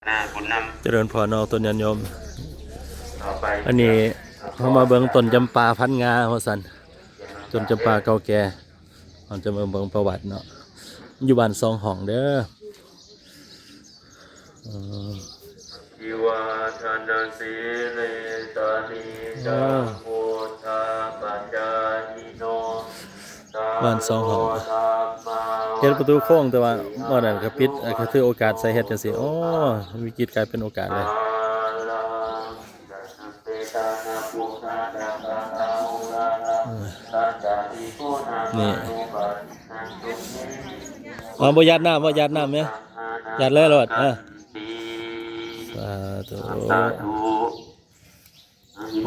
ນາບຸນນຳ ຈະເລີນພອນເນາະ ຕົ້ນຍາດໂຍມ. ຕໍ່ໄປ ອັນນີ້ເຮົາມາເບິ່ງຕົ້ນຈຳປາພັນງາວ່າຊັ້ນ, ຕົ້ນຈຳປາເກົ່າແກ່. ເຮົາຈະມາເບິ່ງປະຫວັດເນາະ, ຢູ່ບ້ານສອງຫ້ອງເດີ. ເອີ ທິວາທະນະສີເລສະນີຈາໂຄທາປະຈາຍິໂນ ບ້ານສອງຫ້ອງ ເຮັດປະຕູໂຄ້ງ ແຕ່ວ່າໝໍ້ນັ້ນກໍປິດ ກໍຖືໂອກາດໃສ່ເຮັດຈັ່ງຊີ້. ອໍ ວິກິດກາຍເປັນໂອກາດເລີຍ. ນີ້ ເອົາ ບໍ່ຢາດນ້ຳ ບໍ່ຢາດນ້ຳແມ່ ຢາດເລີຍໂລດ. ເອີ ສາທຸ ສາທ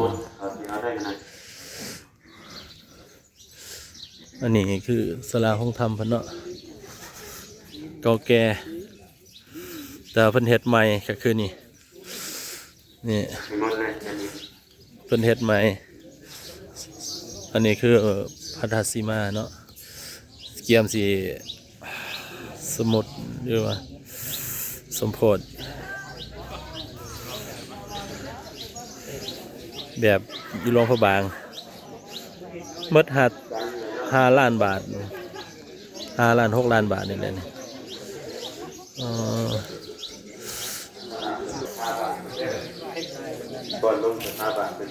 ຸ. ອັນນີ້ຄືສາລາໂຮງທຳເພິ່ນເນາະ ເກົ່າແກ່ ແຕ່ວ່າເພິ່ນເຮັດໃໝ່ກໍຄືນີ້ ນີ້ ເພິ່ນເຮັດໃໝ່. ອັນນີ້ຄືພະທາດສີມາເນາະ ກຽມຊິ ສົມມຸດ ຫຼືວ່າສົມໂພດ ແບບຢູ່ຫຼວງພະບາງ ໝົດ ຫ້າ ຫ້າລ້ານບາດ ຫ້າລ້ານ ຫົກລ້ານບາດນີ້ແຫຼະນີ້. ອໍ ບ່ອນລົງສະຖາບັນເປັນ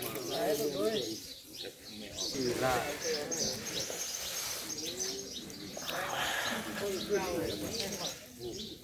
ອ